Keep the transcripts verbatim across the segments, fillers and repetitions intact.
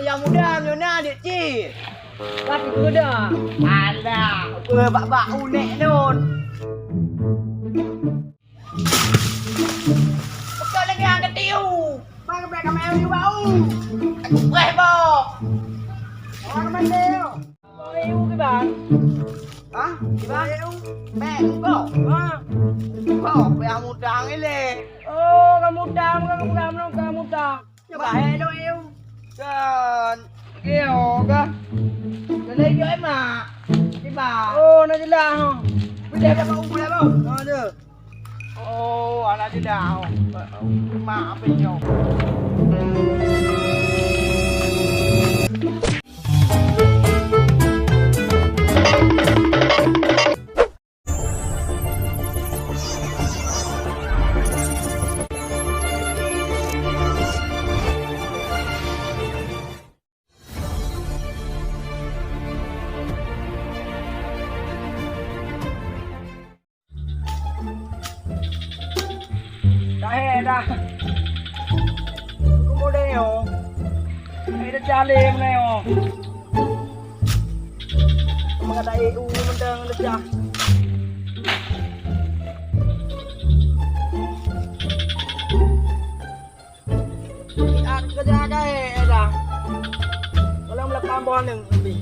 Nyang muda nyoe na, Dek Cit. Ka teukeudang. Alah, peue bak-bak unek lôn. Beutôi lagèe hana tiu. Bang, bèk ka main di bau. Aku preh, Bang. Orang mana, yo? Oh, iu ke, Bang? Hah? Di bang? Iu. Bèk, engkau. Ha? Engkau, payah mutang ilèe. Oh, kamu utang, kamu utang, kamu utang. Nyoe bahé lôn, eu. Kan. Keu ka. Keuneuk jok mak. Kiban. Oh, na jeulaih, ho. Boleh dah, Bang, boleh, Bang. Ha, tu. Oh, alah jeulaih, ho. Mak apa nyoe? Dah, eh, dah. Aku mau deh, oh. Eh, dah cari mana, oh. Mengada E U ni mentang dah. Aku kerja kai dah. Kalau melepas boh neng lebih.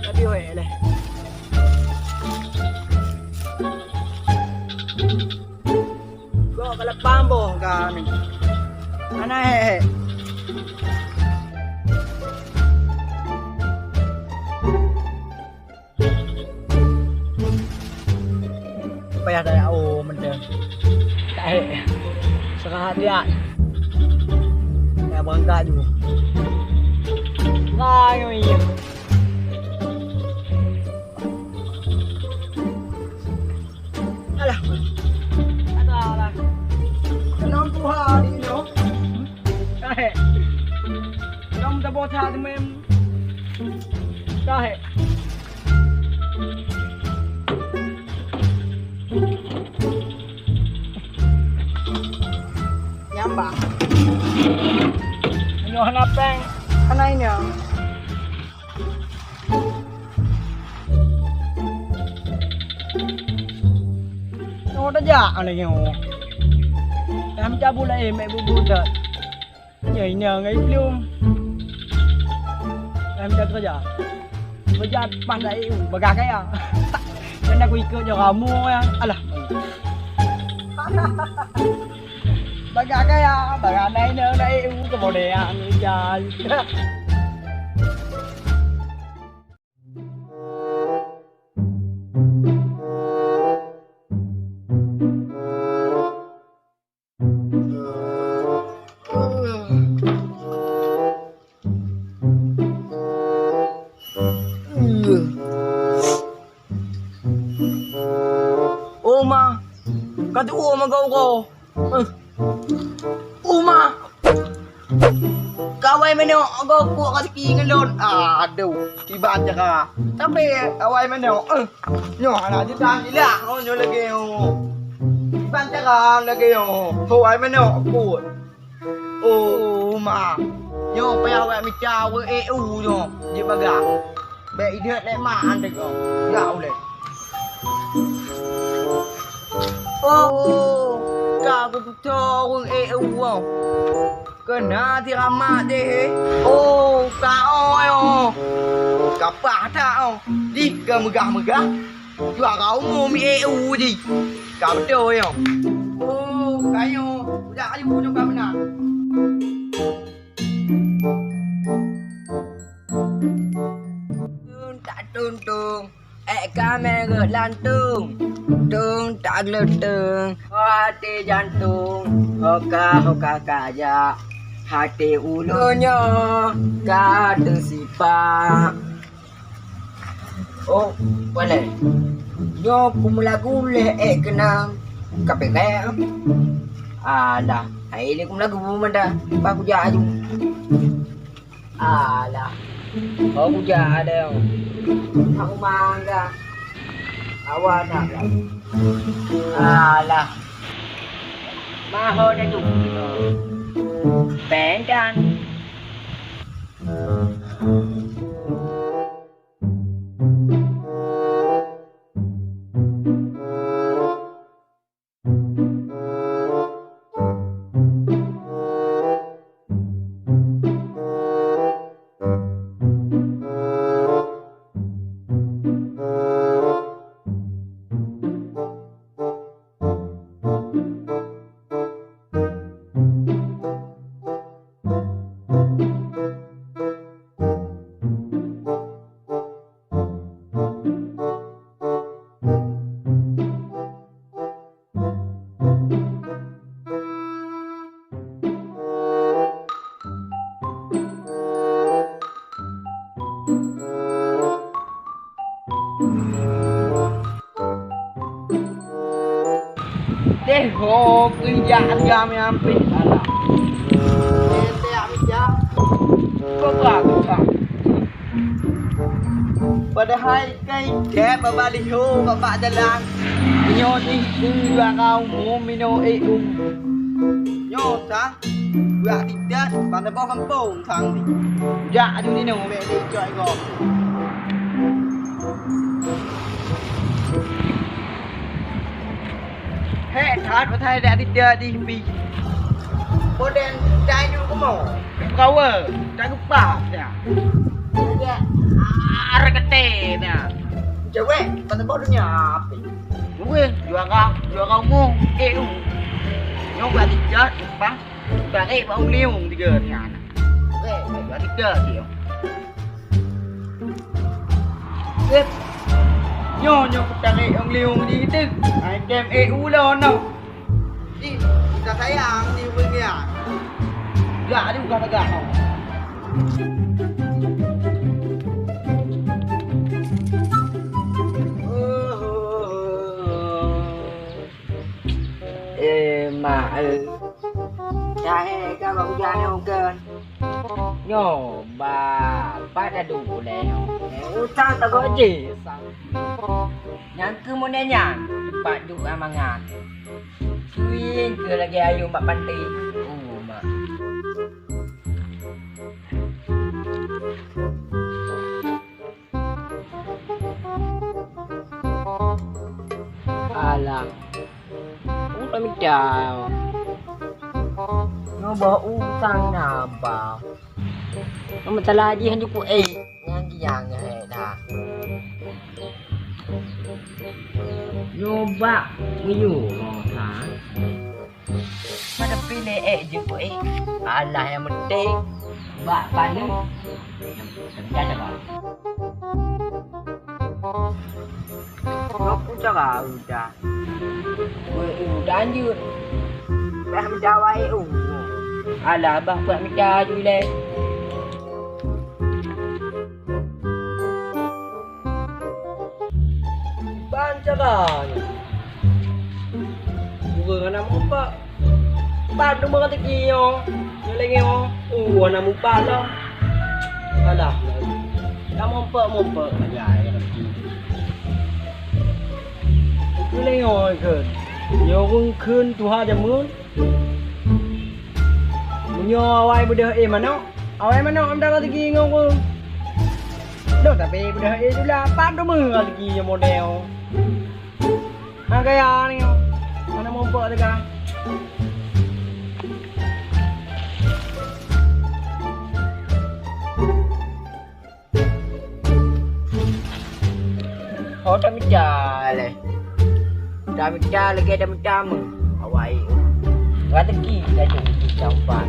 Tapi weh leh. Kok kalau pamboh ka ni. Mana he? Payah daya oh mentang. Tak he. Serah dia. Ya berangkat ju. Nah, ini. Alah. Alah, alah. Kenapa tuha di nyoe? Tahe. Kenapa tak bocah demam? Tahe. Nyambah. Nyoe hana pèng. Hana inong. Nyoe tajak lagèe nyoe. Lam cabut laén mek bubu dak. Nyoe inong ngai belum. Lam cabut kerja. Bejat pas dak eu bagah kaya. Kan aku ikut je ramu ya. Alah. Bagah kaya, bagah nai nang nai u kemudian hujan. Oma, ka tuwoe meugoe-goe. Eh. Oma. Kawai manok goe kuek ka siki ngon lôn. Aduh, kiban cara. Tapi kawai manok. Eh. Nyoe hana jeuet lilak, oh, nyoe lagèe, oh. Kiban cara lagèe, oh. Kawai manok kuek. Oh, ma. Nyoe payah awak mita ureueng E U nyoe jibagah. Bèk idéh lé ma anteuk nyoe. Yak ulèe. Oh, ka kututoe ureueng E U nyoe. Keuna siramak deh. Oh, ka oi oh. Ka paih that oh. Di ka meugah-meugah. Juara umum E U jih. Ka beutôi nyoe. Oh, ka nyoe. Udah ayu nyoe ka meunan. Tung tak tung tung. Ék kaméng rot lantung. Tung tak geuleuteng. Hati jantung. Hoka hoka kajak. Hati ulôn nyoe ka teusipak. Oh, boleh. Nyoe kumeulagu lé ék keunong ka peureulèe. Alah, hai lé kumeulagu meuda, bah kujak aju. Alah. Oh, kujak ada. Aku mangga. Awak nak. Alah. Maho dah tu. Pendan. Deh, ho, keu jak jam nyang pih salah. Enteuk mita. Coba, coba. Padahai kai gèt babah lihô bak jalan. Nyoe jih keu juara umum minoe ék um. Nyoe sang buat tidat bak saboh gampông sang jih. Jak aju ninoe bèk dicok gob. Hék that, asai dak tidat jih pih. Boden dai ju kumo. Kawa, tak geupat dah. Arah kete dah. Cewek, tak tebak dunia apa? Weh, juara, juara umum. Eh, um. Nyoe ka tiga, empat. Tarék bak Ong Liung tiga ni anak. Weh, juara tiga dia. Eh, nyoe, nyoe tarék Ong Liung di itu. Ai game eh ulo no. Di, kita sayang di dunia. Gak ada bukan tegak. Eh, mak, eh. Dah, eh, ka bak ujan ni, kan? Nyoe, ba, ba dah dong ulèe nyoe. Eh, utang tak kok je. Nyang keu model nyan, pat duek mangat. Kuing keu lagèe ayom bak pantai. Oh, mak. Alah. Ulôn mita. Nyoe boh utang nyan ba. Nyoe meusalah jih hanjeuet kuék. Nyang kiang nyan ék dah. Nyoe bak miyueb nyoe sa. Pada pilih ék jeuet kuék. Alah nyang penting bak paneuk. Nyang penting jaga. Nyoe ku cara udah. Weh, udah anjir. Bah mita wai u. Alah, bah buat mita ju lé. Ban cara nyoe. Dua hana meupat. Pat teuma rezeki nyoe. Nyoe lagèe nyoe. Uh, hana meupat lah. Alah, hana meupat-meupat saja ya rezeki. Nyoe lagèe nyoe kheun. Nyoe ureueng kheun tuha jameun. Meunyoe awai beudôh éh manok, awai manok meudapat rezeki ngon ureueng. Dong tapi beudôh éh dula, pat teuma rezeki nyoe model. Ha gaya ni, mana mumpuk teuka. Oh, tamita lé. Tamita lagèe tamita meuh. Awai. Rezeki laju dicaumpat.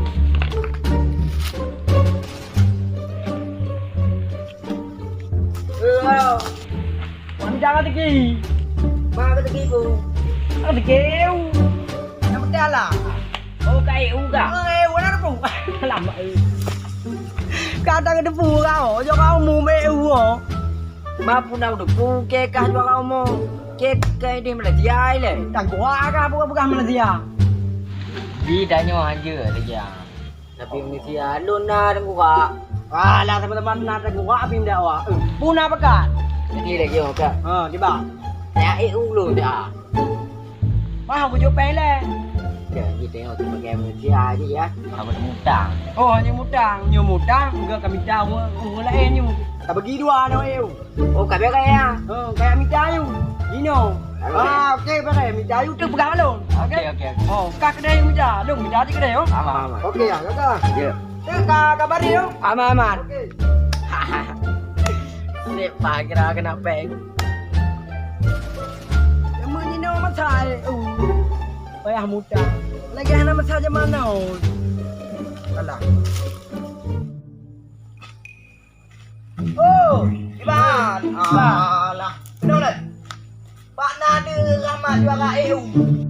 Eh, ayo. Tamita rezeki. Ma rezeki ku. Rezeki. Nyang penting alah. Oh, ka ék u ka? Eh, u na depu. Alamak, eh. Ka ta depu ka, oh. Jok ka umu me u, oh. Ma puna depu, ke ka juara umu. Ke ka di Malaysia, le. Ka gua ka buka-buka Malaysia. Di tanyoe aja, Malaysia. Tapi Malaysia, lôn na tengkurak. Alah, teman-teman na tengkurak, tapi ndak awak. Eh, puna pekat. Jadi lagi, oh, ka. Ha, tiba. Saya ék u lôn dah. Wah, aku jumpa le. Ya, kita tengok tu bagi manusia aja ya. Apa mutang? Oh, hanya mutang. Nyo mutang, enggak kami tahu. Oh, lain nyo. Kita bagi dua anak eu. Oh, ka beureh ya? Oh, ka mita ayu. Ino. Ah, okey, beureh. Mita ayu tu peugah lôn. Okey, okey, okey. Oh, ka keudè mita. Lôn mita di keudè, oh. Aman, aman. Okey ya, kaka. Ya. Tu ka kabar dia. Aman, aman. Okey. Sip, bah kira kena peng. Yang meunyoe masa, eh, uh, payah muda. Lagi hana masa zaman now. Alah. Oh, Iban. Alah. Kenapa, Lai? Pak na deuh Rahmat juara E U.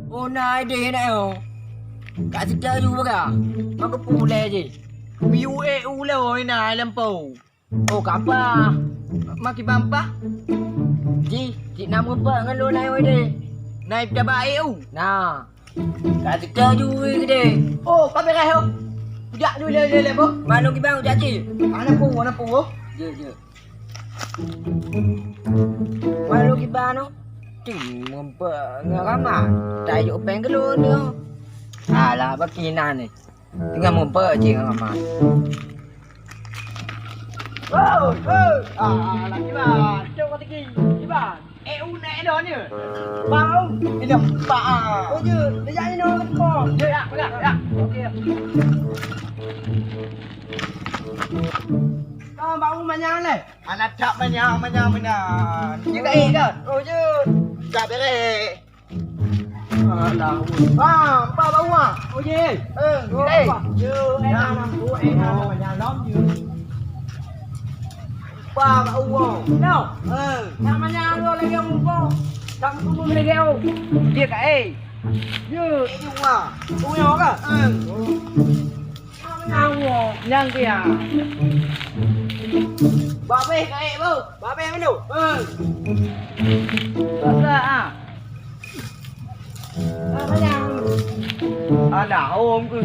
Oh, na ideh na, oh. Kat situ ju baga. Maka pulai je. Piu E U lah, oh, na lampau. Oh, ka ampah. Makin ampah? Ji, cit na meureumpok ngon lôn ayong ideh. Na ipita ba E U? Na. Ka teuka ju keudeh. Oh, ka beureh, oh. Ujak dulu le, le, le, boh. Malu kiban ujak cit. Ana pu, ana pu, oh. Jeuet, jeuet. Malu kiban, oh. Cit meureumpok ngon Rama. Tajok péng keu lôn, oh. Alah, bak kinan ni. Teungoh muphom cit ngon Rama. Oh, oh. Ah, laki bah. Cok kau tinggi. Kiban. Eh, u naik dah ni. Bau. Ini empat, ah. Oh, je. Dia jadi nong kau. Ya, ya, pegang, ya. Okey. Kau bau manyang leh. Anak tak manyang, manyang, manyang. Dia kat eh kan? Oh, je. Tak beres. Alah, weh. Ah, empat bau ah. Oh, ye. Eh, eh. Yo, eh, anak, oh, eh, anak, banyak lom, ye. Empat bau, oh. No. Eh. Nak mana lo lagi, oh, oh. Tak tunggu lagi, oh. Dia kat, eh. Yo. Eh, jua. Oh, ya, kan? Eh. Oh. Nyang dia. Babeh kaék, beuh. Babeh menu. Eh. Basa, ah. Apa yang? Ada om ke?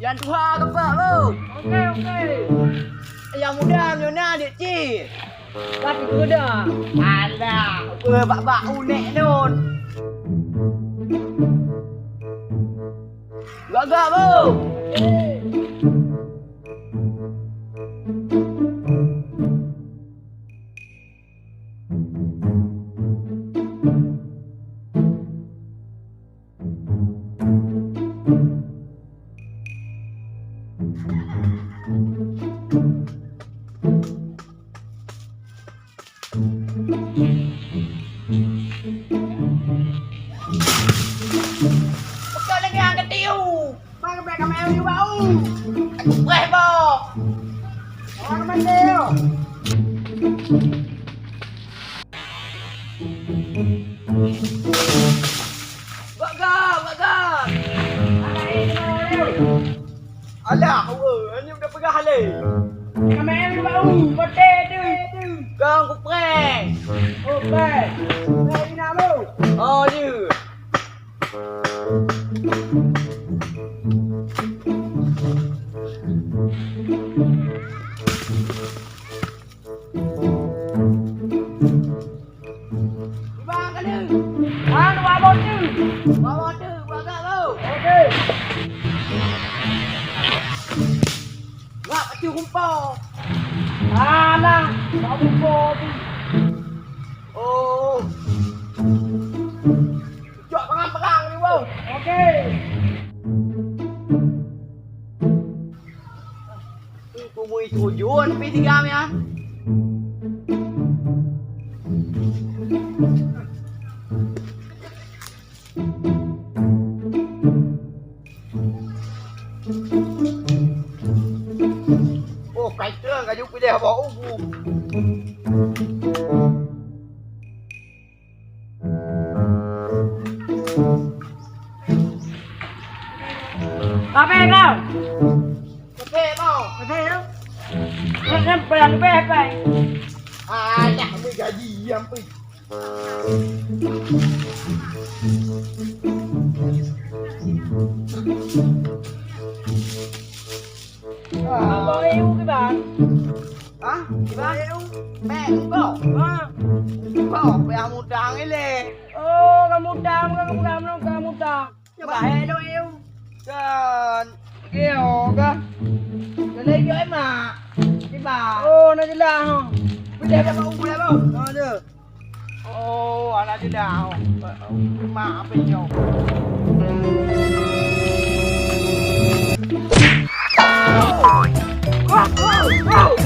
Yang tuha kepak, beuh. Okey, okey. Yang muda, yang muda, dik cik. Tapi kuda. Alah, bak-bak unek lôn. Gagak, beuh. Bukan lagi yang ketiu. Bang, bang, kami ambil bau. Weh, bok. Orang kemana, yo? Gak, gak, gak, gak. Alah, weh, ni udah peugah lé. Kami bau, betul tu. Kang kupreh. Oh, preh. Preh ni nak lu. Oh, ya. Iba ka lheueh. Anu, Abon tu. Abon tu, buat gak tu. Okey. Gak kacau kumpa. Alah, tak kumpa tu. Oh. Cok perang-perang ni, bro. Okey. Kumui tujuan pi tiga mia. Oh, kaitan kaju pilih abah ubu. Kape kau? Kape kau? Kape kau? Kape, kape, kape. Alah, ambil gaji, ya ampun. Ah. Abang, eh, bukan, Bang. Hah? Iba, bèk, engko. Ha? Engko, payah mutang ilèe. Oh, ka mutang, ka mutang, ka mutang. Nyoe bahé lôn, eu. Kan. Geo kah? Keuneuk jok mak. Tiba. Oh, na jeulaih, ha. Boleh dah, Bang? Boleh, Bang? Ha, tu. Oh, alah jeulaih, ha. Mak apa nyoe? Jangan lupa like, komen, dan subscribe.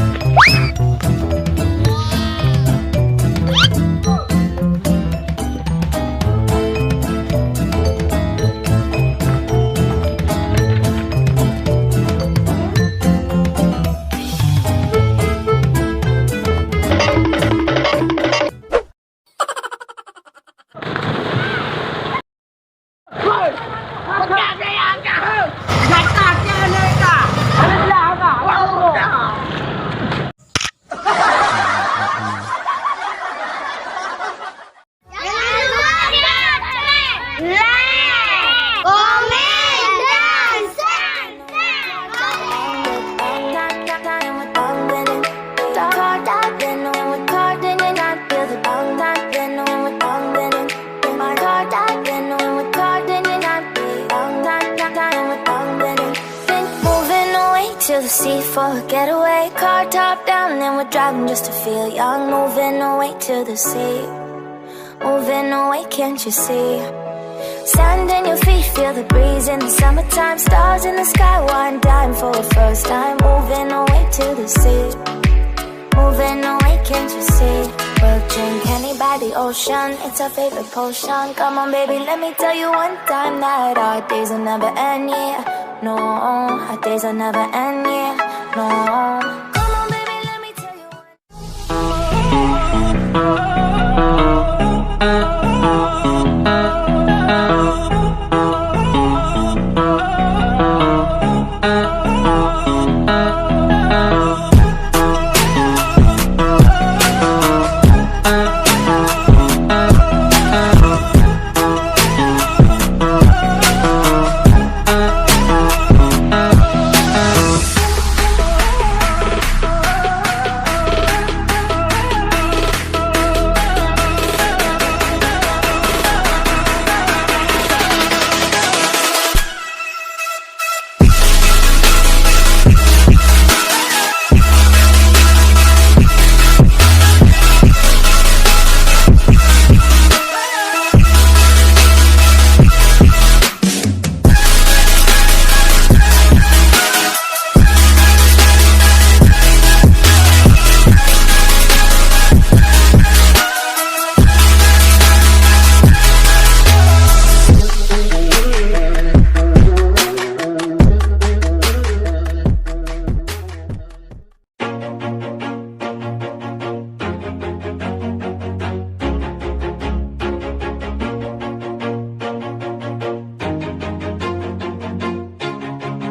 Been moving away to the sea for a getaway. Car top down and we're driving just to feel young. Moving away to the sea. Moving away, can't you see? Sand in your feet, feel the breeze in the summertime. Stars in the sky, one dime for a first time. Moving away to the sea. Moving away, can't you see? We'll drink honey by the ocean, it's our favorite potion. Come on, baby, let me tell you one time that our days will never end, yeah. No, our days will never end, yeah. No. Come on, baby, let me tell you one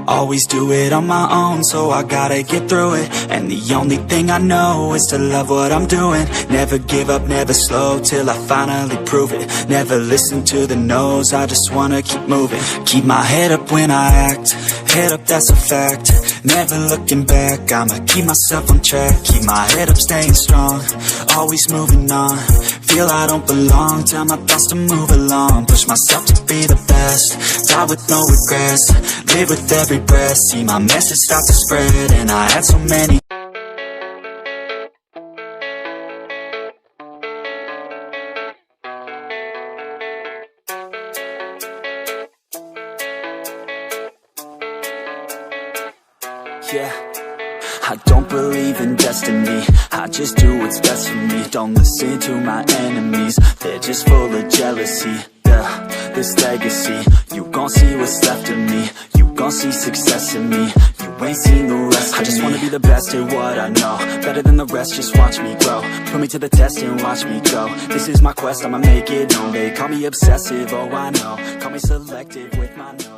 Always do it on my own, so I gotta get through it. And the only thing I know is to love what I'm doing. Never give up, never slow till I finally prove it. Never listen to the no's, I just wanna keep moving. Keep my head up when I act, head up, that's a fact. Never looking back, I'ma keep myself on track. Keep my head up, staying strong, always moving on. Feel I don't belong, tell my thoughts to move along. Push myself to be the best, die with no regrets. Live with every breath, see my message start to spread. And I had so many Yeah. I don't believe in destiny. I just do what's best for me. Don't listen to my enemies. They're just full of jealousy. Yeah, this legacy. You gon' see what's left of me. You gon' see success in me. You ain't seen the rest of me. I just wanna be the best at what I know. Better than the rest, just watch me grow. Put me to the test and watch me go. This is my quest, I'ma make it known. They call me obsessive, oh I know. Call me selective with my notes.